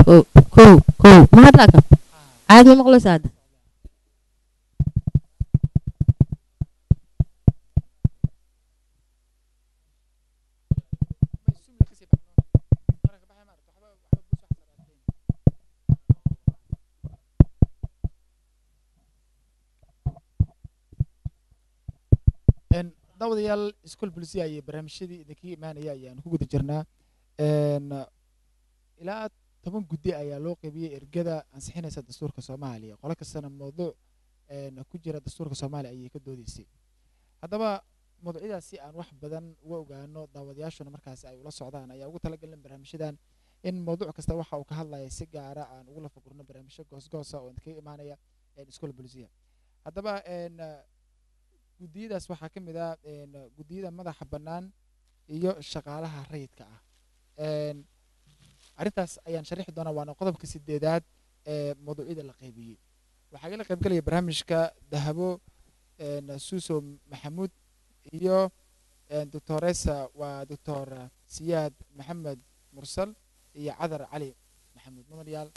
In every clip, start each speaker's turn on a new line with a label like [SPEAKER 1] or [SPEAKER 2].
[SPEAKER 1] Kow kow kow, ma hadlaa kan caadi? Ma maqlaysaa hadda?
[SPEAKER 2] Daawadayaal, Iskool Bulisiya iyo barnaamijyadii idinkaga imaanaya ayaan ku guda jirnaa. Ilaa 10 guddi ayaa loo qaybiyey ergada ansixinaysa dastuurka Soomaaliya. Qolo kastana mawduuc ku jira dastuurka Soomaaliya ayay ka doodeysay. Haddaba mawduucyadaas si aan wax badan uga ogaano, daawadayaashuna markaas ay ula socdaan, ayaa ugu talagalin barnaamijyadan in mawduuc kasta waxa uu ka hadlaya si gaara aan ugu lafagurno barnaamijyo goosgoosa oo idinkaga imaanaya Iskool Bulisiya. Haddaba guddiyadaas waxaa ka mid ah guddiyada madaxa bannaan iyo shaqaalaha rayidka ah. Arrintaas ayaan sharixi doonaa, waana qodobka 8aad ee mawduucyada la qaybiyey. Waxaa igala qaybgalaya barnaamijka Dahabo Suuso Maxamuud iyo doctoresa, waa Doctor Siyaad Maxamed Mursal iyo Cadar Cali Maxamuud. Mudanayaal,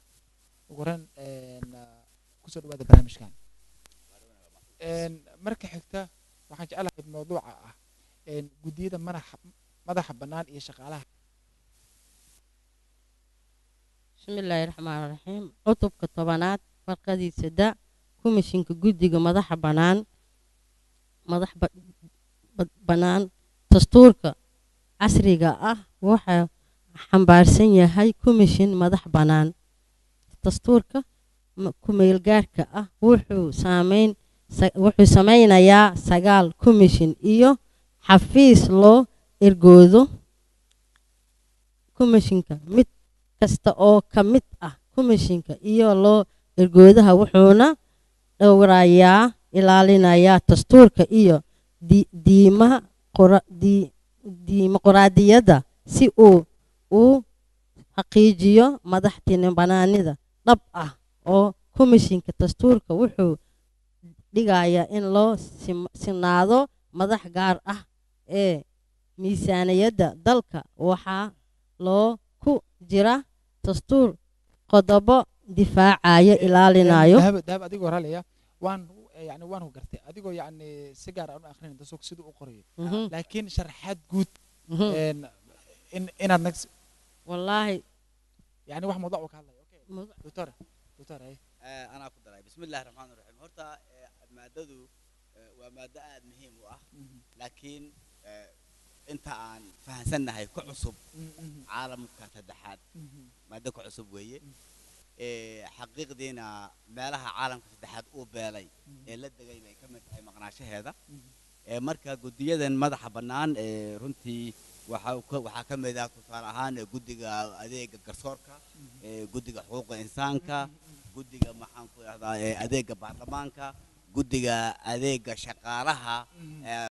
[SPEAKER 2] ugu horreyn kusoo dhawaada barnaamijkan. Marka xigta waxaan jeclahay mawduuca ah guddiyada madaxa bannaan iyo shaqaalaha.
[SPEAKER 1] Bismillaahi raxmaani raxiim. Cutubka 10aad farqadiisa da, komishinka guddiga madaxa bannaan, madax bannaan. Dastuurka casriga ah wuxuu xambaarsan yahay komishin madax bannaan. Dastuurka ku-meelgaarka ah wuxuu sameynayaa 9 komishin iyo xafiis loo ergoodo. Komishinka mid kasta oo ka mid ah komishinka iyo loo ergoodaha wuxuuna dhowrayaa, ilaalinayaa dastuurka iyo dimuqraadiyadda si uu u xaqiijiyo madaxtinimo-bannaanida dhab ah oo komishinka. Dastuurka wuxuu dhigayaa in loo sinaado madax gaar ah ee miisaaniyadda dalka. Waxaa loo ku jira dastuur qodobo difaacaya, ilaalinayo.
[SPEAKER 2] Dahab, adigoo raalliya, waan yani waan ku gartay adigoo yani si gaar aan u akhrin dastuurka siduu u qorayo, laakiin sharaxaad guud in inaad nag
[SPEAKER 1] Wallaahi
[SPEAKER 2] yani wax mawduuc uu ka hadlayo. Okay, doctor, doctor, ay.
[SPEAKER 3] Anaa ku daray. Bismi illahi raxmaan raxiim. Horta maadadu waa maado aad muhiim u ah, laakiin inta aan fahansannahay ku cusub caalamka saddexaad, maado ku cusub weeye. Xaqiiqdiina meelaha caalamka saddexaad uu beelay ee la degay bay ka mid tahay maqnaashaheeda. Marka guddiyadan madaxa bannaan runtii waxaa ka mid ah, tusaale ahaan, guddiga adeega garsoorka, guddiga xuquuqa insaanka, guddiga, maxaan ku idhahdaa, adeega baarlamaanka, guddiga adeega shaqaalaha.